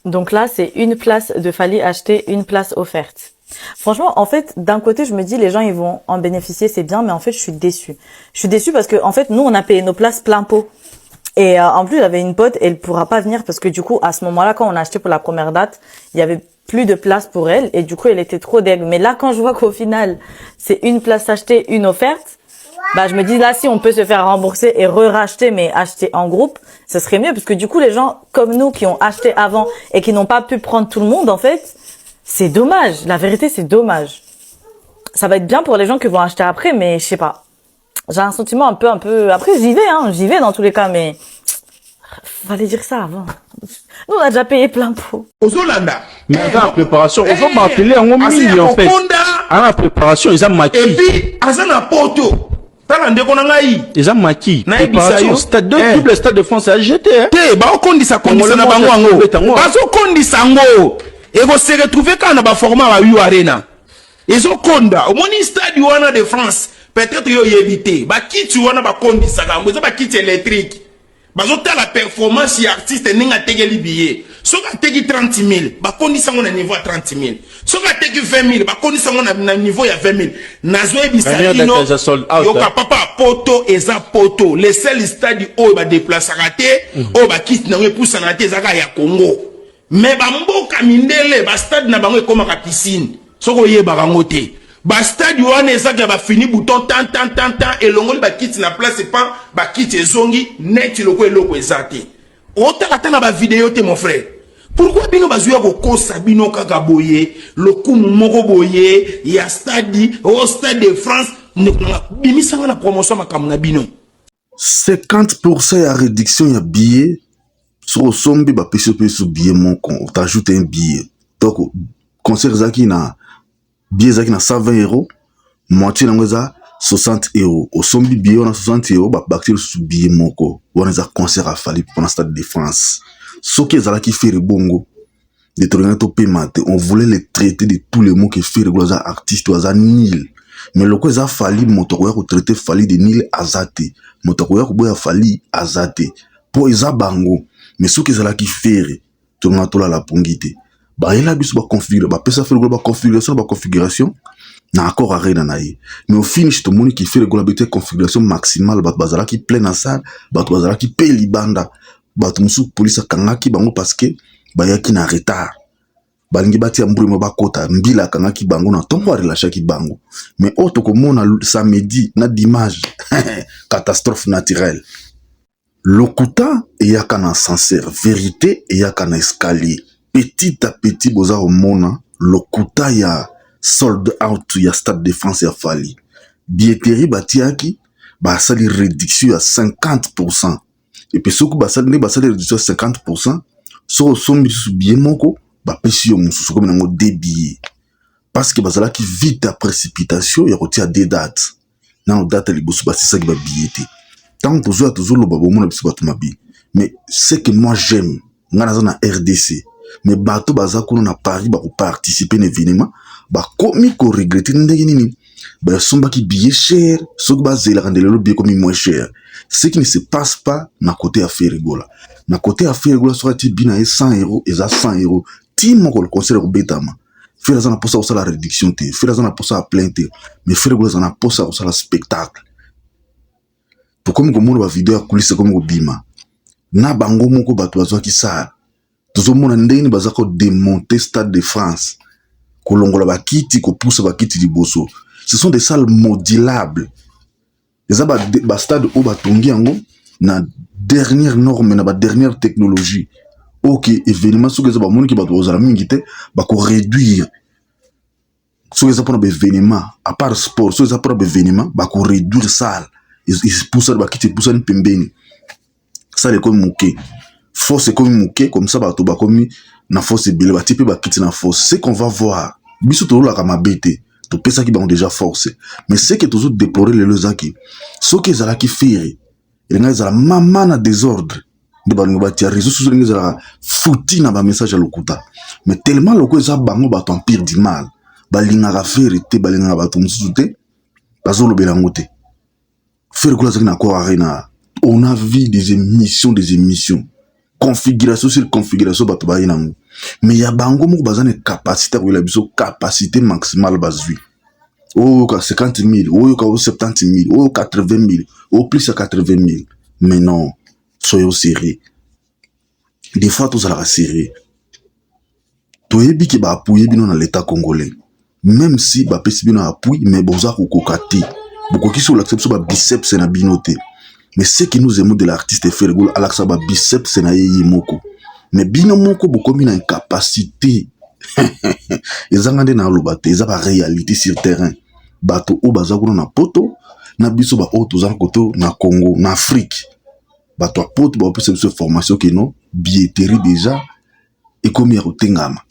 Donc là, c'est une place de Fally achetée, une place offerte. Franchement, en fait, d'un côté, je me dis, les gens, ils vont en bénéficier, c'est bien, mais en fait, je suis déçue. Je suis déçue parce que, en fait, nous, on a payé nos places plein pot. Et en plus, j'avais une pote, elle pourra pas venir parce que du coup, à ce moment-là, quand on a acheté pour la première date, il y avait plus de place pour elle et du coup, elle était trop deg. Mais là, quand je vois qu'au final, c'est une place achetée, une offerte, bah, je me dis là, si on peut se faire rembourser et re-racheter, mais acheter en groupe, ce serait mieux parce que du coup, les gens comme nous qui ont acheté avant et qui n'ont pas pu prendre tout le monde, en fait, c'est dommage. La vérité, c'est dommage. Ça va être bien pour les gens qui vont acheter après, mais je sais pas. J'ai un sentiment un peu, un peu. Après, j'y vais, hein, j'y vais dans tous les cas, mais fallait dire ça avant. Nous, on a déjà payé plein pot. Ozolanda. Mais aza na préparation, ozomarteler yango mingi en fait. Aza na préparation, eza maki. Et puis aza na poto. Tala, ndeko na ngai. Eza maki préparation stade, double Stade de France AGT. Te, baokondisa kondisa na bango yango, bazokondisa yango, ekose retrouver kaka na baformat ba U Arena ezokonda. Omoni stade wana de France, peut-être yo oyebi te, bakiti wana bakondisaka yango, eza bakiti électrique. Bazotala performance ya artiste, ndenge atekeli billet. Soki ateki 30 000, bakondisa yango na niveau ya 30 000. Soki ateki 20 000, bakondisa yango na niveau ya 20 000. Nazoyebisa bino, yoka papa, poto eza poto. Le seul stade oyo badeplasaka te, oyo bakiti nango epusanaka te, ezaka ya Congo. Mais bamboka mindele, bastade na bango ekomaka piscine. Soki oyebaka yango te, bastade wana ezaka ya bafini bouton, tan tan tan tan, elongoli bakiti na place, epan bakiti ezongi neti loko eloko eza te. Otala ta na bavideo te, mon frère. Pourquoi bino bazwi ya kokosa bino kaka boye? Lokumu moko boye ya stade o Stade de France, ndeko nanga, bimisanga na promotion makambo na bino. 50% ya réduction ya billet. Soki osombi, bapesi yo mpe so billet moko, t'ajoute un billet. Donc concert ezalaki na billet ezalaki na 120 euros, moitié nango eza 60 euros. Osombi billet wana 60 euros, babakisi lisusu billet moko. Wana eza concert ya Fally mpona Stade de France. Soki ezalaki Ferre bongo nde tolingaki topema te. On voulait le traiter de tous les mots, que Ferre Gola aza artiste, aza nul. Mais loko eza Fally, moto akoya kotraiter Fally de nul aza te, moto akoya koboya Fally aza te, mpo eza bango. Mais soki ezalaki Ferre, tolingaka tolala pongi te. Bayela biso baconfigure, bapesa Ferre Gola baconfiguration na baconfiguration na Accor Arena na ye. Mais au finish, tomoni que Ferre Gola bete configuration maximale. Bato bazalaki plein na salle, bato bazalaki mpe libanda. Bato mosusu, polise akangaki bango parce que bayaki na retard, balingi batia mbulimo bakota. Mbila akangaki bango na ntongo, arelâchaki bango. Mais oyo tokomona samedi na dimanche, catastrophe naturelle. Lokuta eyaka na ascenseur, vérité eyaka na escalier. Petit à petit, boza komona lokuta ya sold out ya Stade de France ya Fally. Billetterie batiaki, basali réduction ya 50%. Et puis soki basali, ndenge basali réduction ya 50%, soki osombi lisusu billet moko, bapesi yo mosusu, komi nango deux billets, parce que bazalaki vite ya précipitation ya kotia deux dates. Nano date ya liboso basisaki babillet te. Ntango tozoya, tozoloba, bomona biso bato mabe. Mais ce que moi j'aime, ngai naza na RDC, mais bato baza kuna na Paris, bakoparticiper na événement, bakomi koregretter ndenge nini basombaki billet cher. Soki bazelaka nde lelo billet komi moins cher. Ce qui ne se passe pas na côté ya Ferre Gola. Na côté ya Ferre Gola, soki atie billet na ye 100 euros, eza 100 euros ti moko concert ekobetama. Ferre aza na mposa kosala réduction te, Ferre aza na mposa ya plein te, mais Ferre Gola aza na mposa ya kosala spectacle. Tokomi komona bavideo ya coulisse ekomi kobima na bango moko. Bato bazwaki salle, tozomona ndenge nini baza kodémonter Stade de France, kolongola bakiti, kopusa bakiti liboso. Ce sont des salles modulables. Eza bastade oyo batongi yango na dernière norme, na badernière technologie. Oke événement soki eza, bamoniki bato bazala mingi te, bakoréduire. Soki eza mpona baévénement à part sport, soki eza mpona baévénement, bakoréduire salle, epusani, bakiti epusani pembeni, salle ekomi moke, force ekomi moke. Comme ça bato bakomi na force ebele, batie mpe bakiti na force. Ce qu'on va voir, biso tololaka mabe te, topesaki bango déjà force. Mais ce que tozodéplorer lelo ezaki, soki ezalaki Ferre, elingai ezala mama na désordre nde balingi batia réseau sociaux, ndenge ezalaka futi na bamessage ya lokuta. Mais tellement loko eza bango bato empire du mal, balingaka Ferre te, balingaka bato mosusu te, bazolobela yango te. Ferre Gola azalaki na Accor Arena, on a vu des émissions, des émissions, configuration sur configuration, bato baye nango. Mais ya bango moko baza na capacité ya koyela biso capacité maximale bazwi. Oyoka 50 000, oyoka 70 000, oyo 80 000, oyo plus ya 80 000. Mais non, soyons sérieux. Des fois tozalaka sérieux. Toyebi ke baappuyer bino na l'État congolais. Même si bapesi bino appui, mais boza kokoka te, bokoki so kolakisa biso babiceps na bino te. Mais ce qui nous aimons de l'artiste Ferre Gola, alakisa babiceps na ye ye moko. Mais bino moko bokomi na incapacité. Ezanga nde naloba te, eza baréalité sur terrain. Bato oyo baza kuna na Poto na biso, baoyo toza koto na Congo, na Afrique, bato ya Poto bapesa biso formation keno billetterie déjà ekomi ya kotengama.